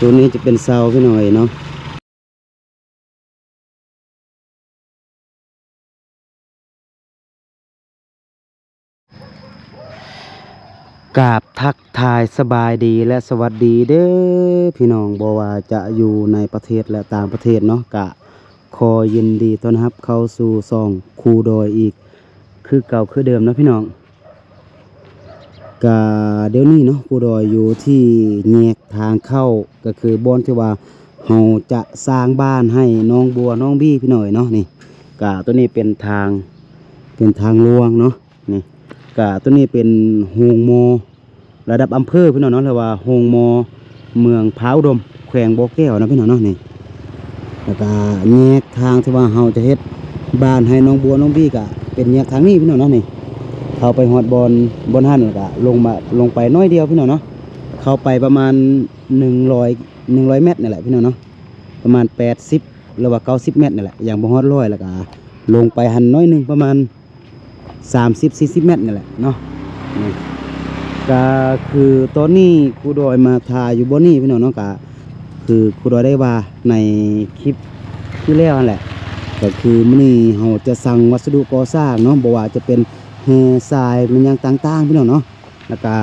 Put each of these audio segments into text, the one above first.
ຕົວນີ້ຈະເປັນເສົາພີ່ນ້ອງເອີຍເນາະ. ກາບທັກທາຍສະບາຍດີ ແລະ ສະຫວັດດີເດີພີ່ນ້ອງ ບໍ່ວ່າຈະຢູ່ໃນປະເທດ ແລະ ຕ່າງປະເທດເນາະ ກະຂໍຍິນດີຕ້ອນຮັບເຂົ້າສູ່ຊ່ອງຄູດອຍອີກຄືເກົ່າຄືເດີມເນາະພີ່ນ້ອງ. ກະດຽວນີ້ເນາະ ຄູດອຍຢູ່ທີ່ແຍກທາງເຂົ້າ ກະຄືບ່ອນທີ່ວ່າເຮົາຈະສ້າງບ້ານໃຫ້ນ້ອງບົວນ້ອງບີພີ່ນ້ອງເອີຍເນາະ. ນີ້ກະໂຕນີ້ເປັນທາງ ເປັນທາງຫຼວງເນາະ. ນີ້ກະໂຕນີ້ເປັນໂຮງໝໍລະດັບອຳເພີພີ່ນ້ອງເນາະ ຫຼືວ່າໂຮງໝໍເມືອງພາອຸດົມ ແຂວງບໍ່ແກ້ວນະພີ່ນ້ອງເນາະ. ນີ້ ແລ້ວກະແຍກທາງທີ່ວ່າເຮົາຈະເຮັດບ້ານໃຫ້ນ້ອງບົວນ້ອງບີ ກະເປັນແຍກທາງນີ້ພີ່ນ້ອງເນາະ. ນີ້ເຂົ້າໄປຮອດບ່ອນ ບ່ອນຫັ້ນ ແລ້ວກະລົງມາ ລົງໄປໜ້ອຍດຽວພີ່ນ້ອງເນາະ. ເຂົ້າໄປປະມານໜຶ່ງຮ້ອຍ ໜຶ່ງຮ້ອຍແມັດນີ້ແຫຼະພີ່ນ້ອງເນາະ ປະມານແປດສິບ ຫຼືວ່າເກົ້າສິບແມັດນີ້ແຫຼະ ຍັງບໍ່ຮອດຮ້ອຍ. ແລ້ວກະລົງໄປຫັ້ນໜ້ອຍໜຶ່ງ ປະມານ ສາມສິບ ສີ່ສິບແມັດນີ້ແຫຼະເນາະ. ນີ້ກະຄືຕອນນີ້ຄູດອຍມາຖ່າຍຢູ່ບ່ອນນີ້ພີ່ນ້ອງເນາະ. ກະຄືຄູດອຍໄດ້ວ່າໃນຄລິບທີ່ແລ້ວຫັ້ນແຫຼະ ກະຄືມື້ນີ້ເຮົາຈະສັ່ງວັດສະດຸກໍ່ສ້າງເນາະ ບໍ່ວ່າຈະເປັນແຮ່ຊາຍແມ່ນຫຍັງຕ່າງໆພີ່ນ້ອງເນາະ. ແລ້ວກະ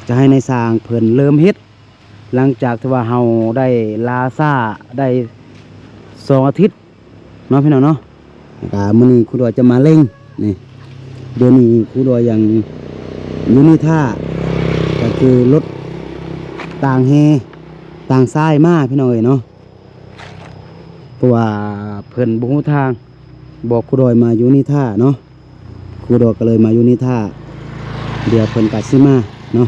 ຈະໃຫ້ນາຍຊ່າງເພິ່ນເລີ່ມເຮັດ ຫຼັງຈາກທີ່ວ່າເຮົາໄດ້ລ່າຊ້າໄດ້ສອງອາທິດເນາະພີ່ນ້ອງເນາະ. ກະມື້ນີ້ຄູດອຍຈະມາເລັ່ງ. ນີ້ ດຽວນີ້ຄູດອຍຍັງຢູ່ນີ້ຖ້າ ກະຄືລົດຕ່າງແຮ່ຕ່າງຊາຍມາພີ່ນ້ອງເອີຍເນາະ. ເພາະວ່າເພິ່ນບໍ່ຮູ້ທາງ ບອກຄູດອຍມາຢູ່ນີ້ຖ້າເນາະ. ຄູດອຍກະເລີຍມາຢູ່ນີ້ຖ້າ ດຽວເພິ່ນກະຊິມາເນາະ.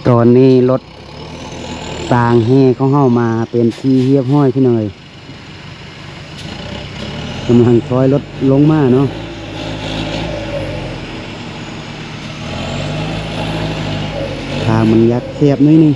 ຕອນນີ້ລົດຕ່າງແຮ່ຂອງເຮົາມາເປັນທີ່ຮຽບຮ້ອຍພີ່ນ້ອງເອີຍ. ກຳລັງຖອຍລົດລົງມາເນາະ. ທາງມັນຢາກແຄບໜ້ອຍໜຶ່ງ.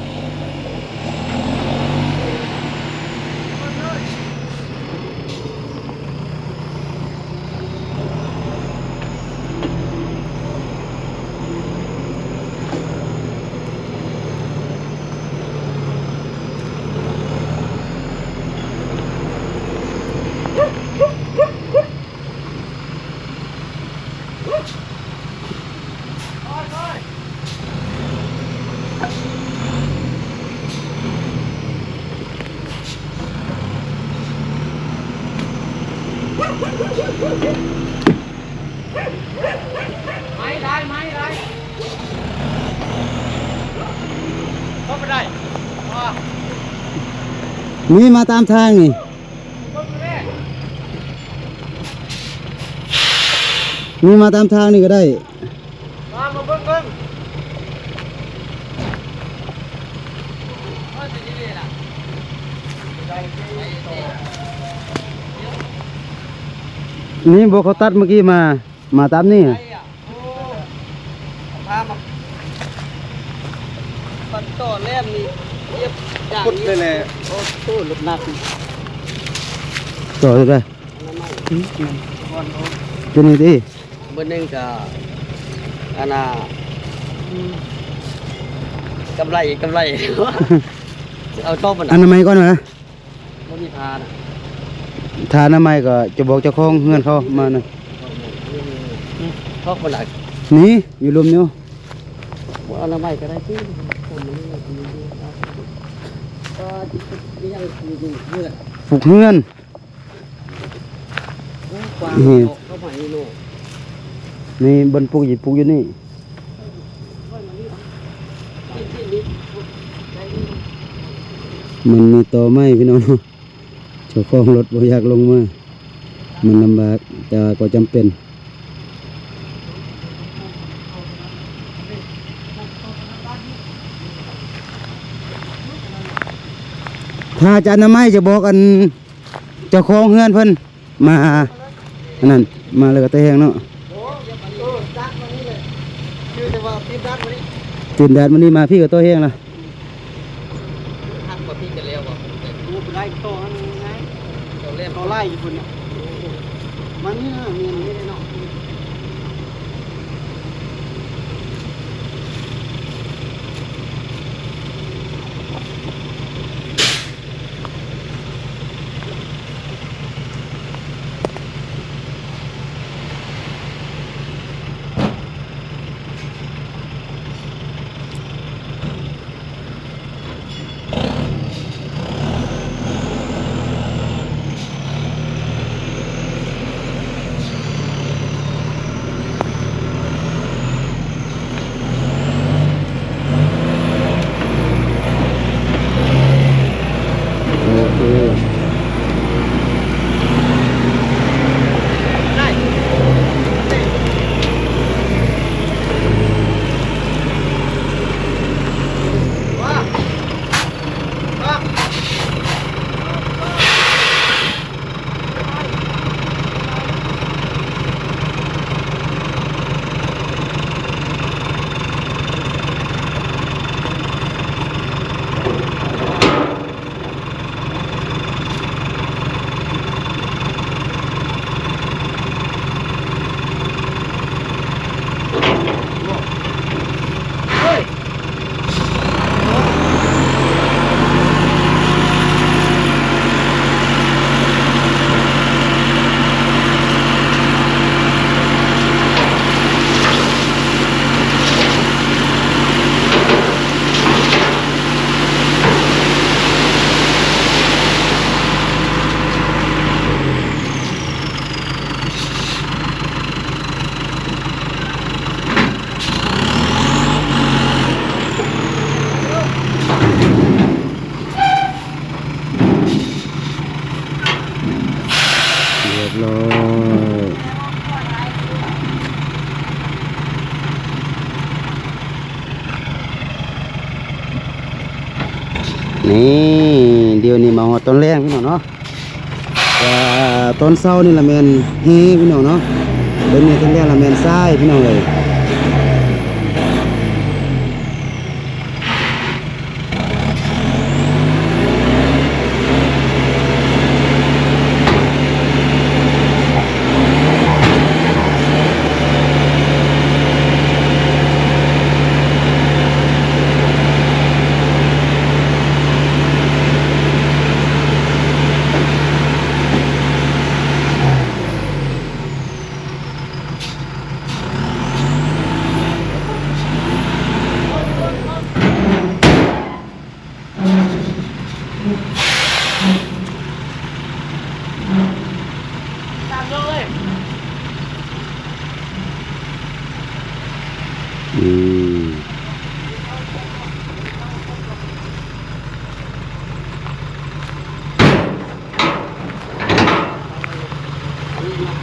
ນີ້ມາຕາມທາງນີ້ ນີ້ມາຕາມທາງນີ້ກະໄດ້. ມາ ມາເບິ່ງ ເບິ່ງ ນີ້ບໍ່ ເຂົາຕັດມື້ກີ້ມາ ມາຕາມນີ້. ໂອ້ ພາມາ ປັນຕໍ່ແລ່ນນີ້ ຢຽບຢ່າງນີ້ ໂອ້ໂຫ ລົດໜັກ ຕໍ່ໄດ້ ຕົວນີ້ຕິ. ມື້ໜຶ່ງກະ ອັນນ່າ ກຳໄລ ກຳໄລ ເອົາຊອບມັນ ອະນາໄມກ່ອນຫວາ? ບໍ່ມີຜ້ານະ ຖ້າອະນາໄມກໍຈະບອກເຈົ້າຂອງເຮືອນເຂົາມານະ. ຊອບມັນ ນີ້ຢູ່ລຸ່ມນີ້ ບໍ່ອະນາໄມກໍໄດ້ຕິ. ປຸກເຮືອນ ນີ້ ນີ້ບ່ອນປູກ ປູກຢູ່ນີ້ ມັນມີຕໍໄມ້ພີ່ນ້ອງ. ເຈົ້າຂອງລົດບໍ່ຢາກລົງມາ ມັນລຳບາກ ແຕ່ວ່າກໍຈຳເປັນ. ຖ້າຈະອະນາໄມຈະບອກອັນ ເຈົ້າຂອງເຮືອນເພິ່ນມາ ອັນນັ້ນ ມາແລ້ວກໍແຕ່ແຮງເນາະ. ຕີນດາດມານີ້ ມາພີ້ກໍຕໍ່ແຮງລະ ມັນນີ້ນະ ແມ່ນ. ໂລຍ ນີ້ ດຽວນີ້ມາຮອດຕອນແລງ ພີ່ນ້ອງເນາະ. ກະຕອນເຊົ້ານີ້ລະແມ່ນແຮ່ພີ່ນ້ອງເນາະ, ເບິ່ງນີ້ຕອນແລງລະແມ່ນຊາຍພີ່ນ້ອງເອີຍ. ອືມ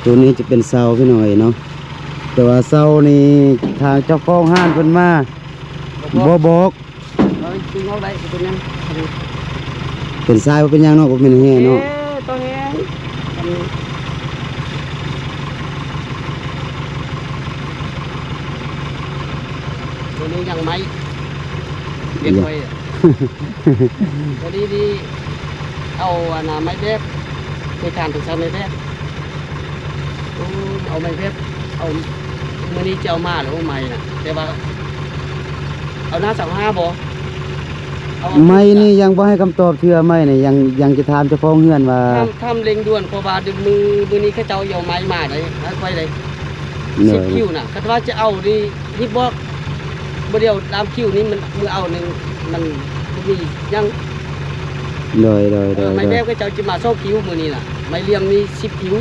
ໂຕນີ້ຈະເປັນເສົາພີ່ນ້ອງເອີຍເນາະ, ແຕ່ວ່າເສົານີ້ທາງເຈົ້າຂອງຮ້ານເພິ່ນມາ ບໍ່ບອກ ບໍ່ບອກ. ເອີຍ ດຶງອອກໄດ້ ບໍ່ເປັນຫຍັງ. ເປັນຊາຍບໍ່ເປັນຫຍັງເນາະ, ບໍ່ແມ່ນແຮ່ເນາະ. ເອີ ຕໍ່ແຮ່ ອັນນີ້ ໂຕນີ້ຍັງໃໝ່ ວຽກໄວ. ພໍດີນີ້ເອົາອັນນາໄມ້ແບບ ໃນການປຶກສາໄມ້ແບບ. ໂອ້ ເອົາໄມ້ແບບ ເອົາ ມື້ນີ້ຈະເອົາມາແລ້ວ ໄມ້ນະ ແຕ່ວ່າເອົາໜ້າຊາວຫ້າບໍ່? ເອົາ ໄມ້ນີ້ຍັງບໍ່ໃຫ້ຄຳຕອບເທື່ອ, ໄມ້ນີ້ຍັງ ຍັງຈະຖາມເຈົ້າຂອງເຮືອນວ່າ ຖາມ ຖາມເລັ່ງດ່ວນ ເພາະວ່າມື້ ມື້ນີ້ເຂົາເຈົ້າເອົາໄມ້ມາໄດ໋ ໃຫ້ຂ້ອຍໄດ໋ ໂດຍ ສິບຄິວນະ. ຄັນວ່າຈະເອົານີ້ ຮີບບອກ ບໍ່ໄດ້ເອົາຕາມຄິວນີ້ ມັນ ມື້ເອົານີ້ມັນບໍ່ມີຫຍັງ. ໂດຍ ໂດຍ ເອີ ໂດຍ ໄມ້ແບບ ໂດຍ ເຂົາເຈົ້າຈະມາສອງຄິວມື້ນີ້ນະ, ໄມ້ຫຼ່ຽມນີ້ສິບຄິວ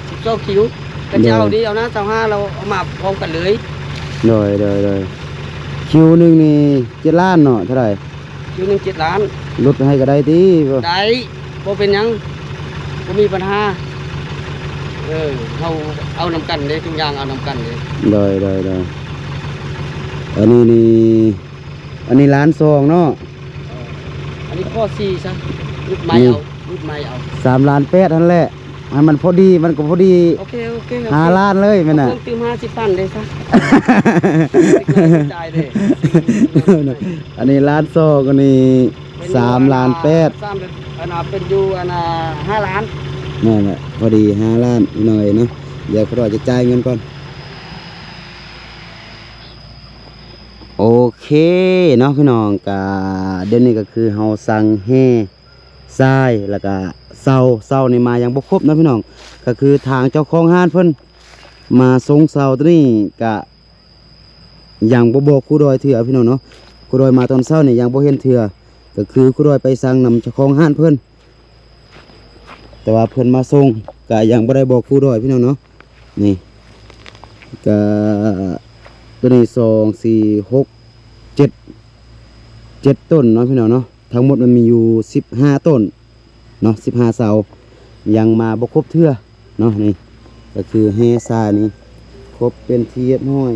ສິບສອງຄິວ. ເຂົາເຈົ້າ ໂດຍ ນີ້ເອົານະ ຊາວຫ້າ ລາວເອົາມາພ້ອມກັນເລີຍ. ໂດຍ ໂດຍ ໂດຍ ຄິວໜຶ່ງນີ້ເຈັດລ້ານເນາະ, ເທົ່າໃດ? ຄິວໜຶ່ງເຈັດລ້ານ. ຫຼຸດໃຫ້ກໍໄດ້ຕິ? ໄດ້ ບໍ່ເປັນຫຍັງ ບໍ່ມີບັນຫາ. ເອີ ເຮົາເອົານຳກັນເດ້ ທຸກຢ່າງເອົານຳກັນເດ້. ໂດຍ ໂດຍ ໂດຍ ອັນນີ້ນີ້ ອັນນີ້ລ້ານສອງເນາະ. ເອີ ອັນນີ້ຂໍສີ່ຊະ ຫຼຸດໃໝ່ເອົາ ຫຼຸດໃໝ່ເອົາ ສາມລ້ານແປດຫັ້ນແຫຼະ. ໃຫ້ມັນພໍດີ ມັນກໍພໍດີ. ໂອເຄ ໂອເຄ ໂອເຄ ຫ້າລ້ານເລີຍແມ່ນນະ. ເພີ່ມຕື່ມຫ້າສິບພັນເດ້ຊະ. ຈ່າຍເດ້. ອັນນີ້ລ້ານສອງ ອັນນີ້ສາມລ້ານແປດ. ສາມ ອັນນ່າ ເປັນຢູ່ ອັນນ່າ ຫ້າລ້ານ. ນັ້ນແຫຼະ ພໍດີຫ້າລ້ານ ອີກໜ້ອຍເນາະ. ດຽວຂ້ອຍຈະຈ່າຍເງິນກ່ອນ. ໂອເຄເນາະ ພີ່ນ້ອງ, ກະດຽວນີ້ກໍຄືເຮົາສັ່ງແຮ່ ຊາຍ ແລ້ວກະເສົາ, ເສົານີ້ມາຍັງບໍ່ຄົບເນາະ ພີ່ນ້ອງ. ກໍຄືທາງເຈົ້າຂອງຮ້ານເພິ່ນມາສົ່ງເສົາໂຕນີ້ ກະຍັງບໍ່ບອກຄູດອຍເທື່ອ ພີ່ນ້ອງເນາະ. ຄູດອຍມາຕອນເຊົ້ານີ້ຍັງບໍ່ເຫັນເທື່ອ, ກໍຄືຄູດອຍໄປສັ່ງນຳເຈົ້າຂອງຮ້ານເພິ່ນ ແຕ່ວ່າເພິ່ນມາສົ່ງກະຍັງບໍ່ໄດ້ບອກຄູດອຍ ພີ່ນ້ອງເນາະ. ນີ້ກະ ໂຕນີ້ ສອງ ສີ່ ຫົກ ເຈັດ ເຈັດຕົ້ນເນາະ ພີ່ນ້ອງເນາະ. ທັງໝົດມັນມີຢູ່ສິບຫ້າຕົ້ນເນາະ, ສິບຫ້າເສົາ ຍັງມາບໍ່ຄົບເທື່ອເນາະ. ນີ້ກະຄືແຮ່ຊາຍນີ້ຄົບເປັນທີ່ຮຽບຮ້ອຍ.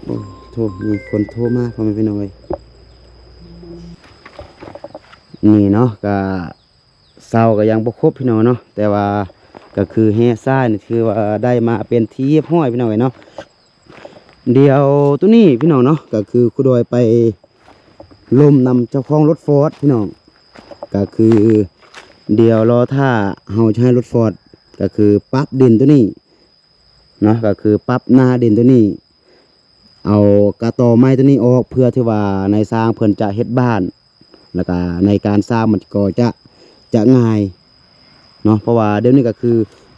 ໂອ້ ໂທ ມີຄົນໂທມາ ພໍ່ແມ່ພີ່ນ້ອງເອີຍ. ນີ້ເນາະ ກະເສົາກໍຍັງບໍ່ຄົບ ພີ່ນ້ອງເນາະ, ແຕ່ວ່າກໍຄືແຮ່ຊາຍນີ້ຖືວ່າໄດ້ມາເປັນທີ່ຮຽບຮ້ອຍ ພີ່ນ້ອງເອີຍເນາະ. ດຽວໂຕນີ້ ພີ່ນ້ອງເນາະ ກໍຄືຄູດອຍໄປລົມນຳເຈົ້າຂອງລົດຟອດ ພີ່ນ້ອງ, ກໍຄືດຽວລໍຖ້າເຮົາຈະໃຫ້ລົດຟອດ ກໍຄືປັບດິນໂຕນີ້ ເນາະ, ກໍຄືປັບໜ້າດິນໂຕນີ້ ເອົາກະຕໍໄມ້ໂຕນີ້ອອກ ເພື່ອທີ່ວ່ານາຍຊ່າງເພິ່ນຈະເຮັດບ້ານ ແລ້ວກະໃນການສ້າງມັນກໍຈະ ຈະງ່າຍເນາະ. ເພາະວ່າດຽວນີ້ກໍຄື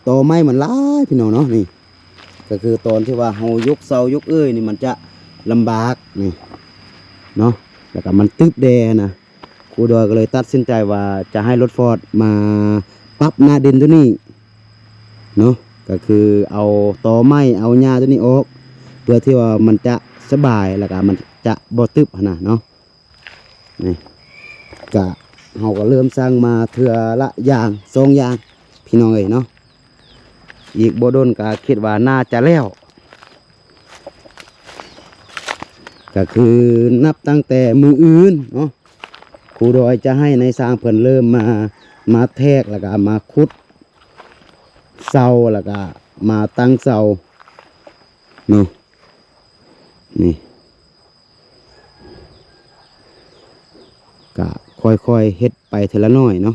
ຕໍໄມ້ມັນຫຼາຍ ພີ່ນ້ອງເນາະ. ນີ້ກໍຄືຕອນທີ່ວ່າເຮົາຍົກເສົາຍົກເອີ່ຍນີ້ ມັນຈະລຳບາກນີ້ເນາະ, ແລ້ວກະມັນຕຶບແດ່ນະ. ຄູດອຍກໍເລີຍຕັດສິນໃຈວ່າຈະໃຫ້ລົດຟອດມາປັບໜ້າດິນໂຕນີ້ເນາະ, ກໍຄືເອົາຕໍໄມ້ເອົາຫຍ້າໂຕນີ້ອອກ ເພື່ອທີ່ວ່າມັນຈະສະບາຍ ແລ້ວກໍມັນຈະບໍ່ຕຶບຫັ້ນນະເນາະ. ນີ້ກະເຮົາກໍເລີ່ມສ້າງມາເທື່ອລະຢ່າງສອງຢ່າງ ພີ່ນ້ອງເອີຍເນາະ. ອີກບໍ່ດົນກໍຄິດວ່າໜ້າຈະແລ້ວ ກໍຄືນັບຕັ້ງແຕ່ມື້ອື່ນເນາະ ຄູດອຍຈະໃຫ້ນາຍຊ່າງເພິ່ນເລີ່ມມາ ມາແທກ ແລ້ວກໍມາຂຸດເສົາ ແລ້ວກໍມາຕັ້ງເສົາເນາະ. ນີ້ ກະຄ່ອຍໆເຮັດໄປເທື່ອລະໜ້ອຍເນາະ.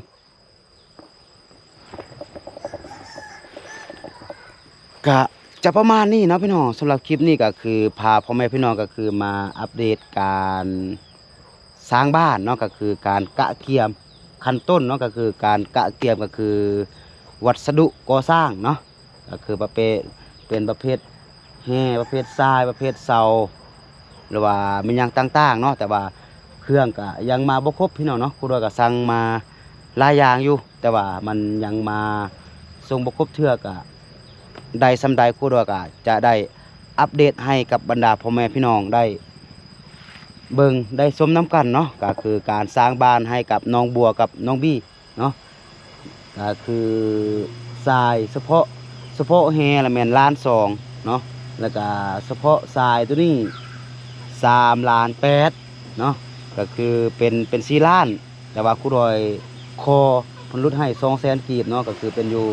ກະຈະປະມານນີ້ເນາະພີ່ນ້ອງ. ສຳລັບຄລິບນີ້ກໍຄືພາພໍ່ແມ່ພີ່ນ້ອງກໍຄືມາອັບເດດການສ້າງບ້ານເນາະ ກໍຄືການກະກຽມຂັ້ນຕົ້ນເນາະ ກໍຄືການກະກຽມ ກໍຄືວັດສະດຸກໍ່ສ້າງເນາະ ກໍຄືປະເພດ ເປັນປະເພດແຮ່ ປະເພດຊາຍ ປະເພດເສົາ ຫຼືວ່າແມ່ນຫຍັງຕ່າງໆເນາະ. ແຕ່ວ່າເຄື່ອງກະຍັງມາບໍ່ຄົບພີ່ນ້ອງເນາະ. ຄູດອຍກະສັ່ງມາຫຼາຍຢ່າງຢູ່ ແຕ່ວ່າມັນຍັງມາສົ່ງບໍ່ຄົບເທື່ອ. ກະໄດ້ສ່ຳໃດ ຄູດອຍກະຈະໄດ້ອັບເດດໃຫ້ກັບບັນດາພໍ່ແມ່ພີ່ນ້ອງໄດ້ເບິ່ງໄດ້ຊົມນຳກັນເນາະ. ກະຄືການສ້າງບ້ານໃຫ້ກັບນ້ອງບົວກັບນ້ອງບີ ເນາະ ກໍຄືຊາຍສະເພາະ ສະເພາະແຮ່ລະແມ່ນລ້ານສອງເນາະ ແລ້ວກະສະເພາະຊາຍໂຕນີ້ສາມລ້ານແປດເນາະ ກໍຄືເປັນ ເປັນສີ່ລ້ານ. ແຕ່ວ່າຄູດອຍຂໍເພິ່ນຫຼຸດໃຫ້ສອງແສນກີບເນາະ ກໍຄືເປັນຢູ່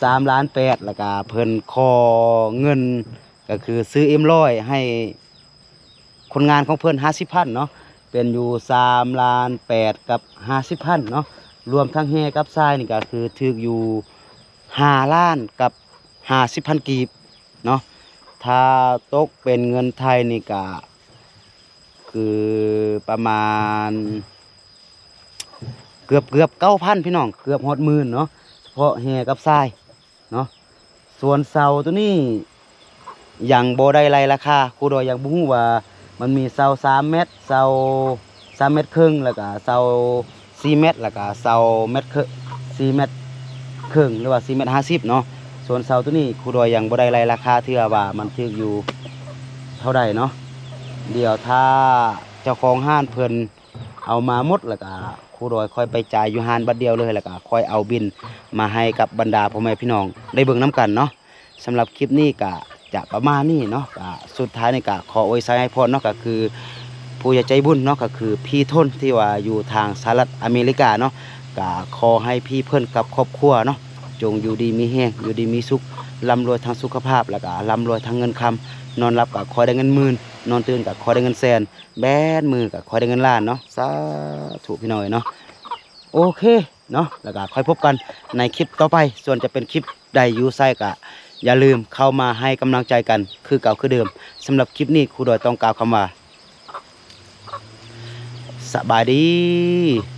ສາມລ້ານແປດ ແລ້ວກະເພິ່ນຂໍເງິນ ກໍຄືຊື້ເອັມຮ້ອຍໃຫ້ ຄົນງານຂອງເພິ່ນຫ້າສິບພັນເນາະ ເປັນຢູ່ສາມລ້ານແປດກັບຫ້າສິບພັນເນາະ. ລວມທັງແຮ່ກັບຊາຍນີ້ກໍຄືຖືກຢູ່ຫ້າລ້ານກັບຫ້າສິບພັນກີບເນາະ. ຖ້າຕົກເປັນເງິນໄທນີ້ກະຄືປະມານເກືອບ ເກືອບເກົ້າພັນພີ່ນ້ອງ ເກືອບຮອດໝື່ນເນາະ ສະເພາະແຮ່ກັບຊາຍ ເນາະ. ສ່ວນເສົາໂຕນີ້ຍັງບໍ່ໄດ້ໄລ່ລາຄາ ຄູດອຍຍັງບໍ່ຮູ້ວ່າມັນມີເສົາສາມແມັດ ເສົາສາມແມັດເຄິ່ງ ແລ້ວກະເສົາສີ່ແມັດ ແລ້ວກະເສົາແມັດເຄິ່ງ ສີ່ແມັດເຄິ່ງ ຫຼືວ່າສີ່ແມັດຫ້າສິບເນາະ. ສ່ວນເສົາໂຕນີ້ຄູດອຍຍັງບໍ່ໄດ້ໄລ່ລາຄາເທື່ອວ່າມັນຖືກຢູ່ເທົ່າໃດເນາະ. ດຽວຖ້າເຈົ້າຂອງຮ້ານເພິ່ນ ເອົາມາໝົດ ແລ້ວກະຄູດອຍຄ່ອຍໄປຈ່າຍຢູ່ຮ້ານບາດດຽວເລີຍ ແລ້ວກະຄ່ອຍເອົາບິນມາໃຫ້ກັບບັນດາພໍ່ແມ່ພີ່ນ້ອງໄດ້ເບິ່ງນຳກັນເນາະ. ສຳລັບຄລິບນີ້ກະຈະປະມານນີ້ເນາະ ກະສຸດທ້າຍນີ້ກະຂໍອວຍໄຊໃຫ້ພອນເນາະ ກະຄືຜູ້ໃຫຍ່ໃຈບຸນເນາະ ກະຄືພີ່ທົນທີ່ວ່າຢູ່ທາງສະຫະລັດອາເມລິກາເນາະ ກະຂໍໃຫ້ພີ່ເພິ່ນກັບຄອບຄົວເນາະ ຈົ່ງຢູ່ດີມີແຮງ ຢູ່ດີມີສຸກ ລ່ຳລວຍທາງສຸຂະພາບ ແລ້ວກະລ່ຳລວຍທາງເງິນຄຳ ນອນຫຼັບກະຂໍໄດ້ເງິນໝື່ນ ນອນຕື່ນກະຂໍໄດ້ເງິນແສນ ແບນມືກະຂໍໄດ້ເງິນລ້ານເນາະ ສາທຸພີ່ນ້ອງເອີຍເນາະ. ໂອເຄເນາະ ແລ້ວກະຄ່ອຍພົບກັນໃນຄລິບຕໍ່ໄປ ສ່ວນຈະເປັນຄລິບໃດຢູ່ໃສກະຢ່າລືມເຂົ້າມາໃຫ້ກຳລັງໃຈກັນຄືເກົ່າຄືເດີມ. ສຳລັບຄລິບນີ້ຄູດອຍຕ້ອງກ່າວຄຳວ່າ ສະບາຍດີ.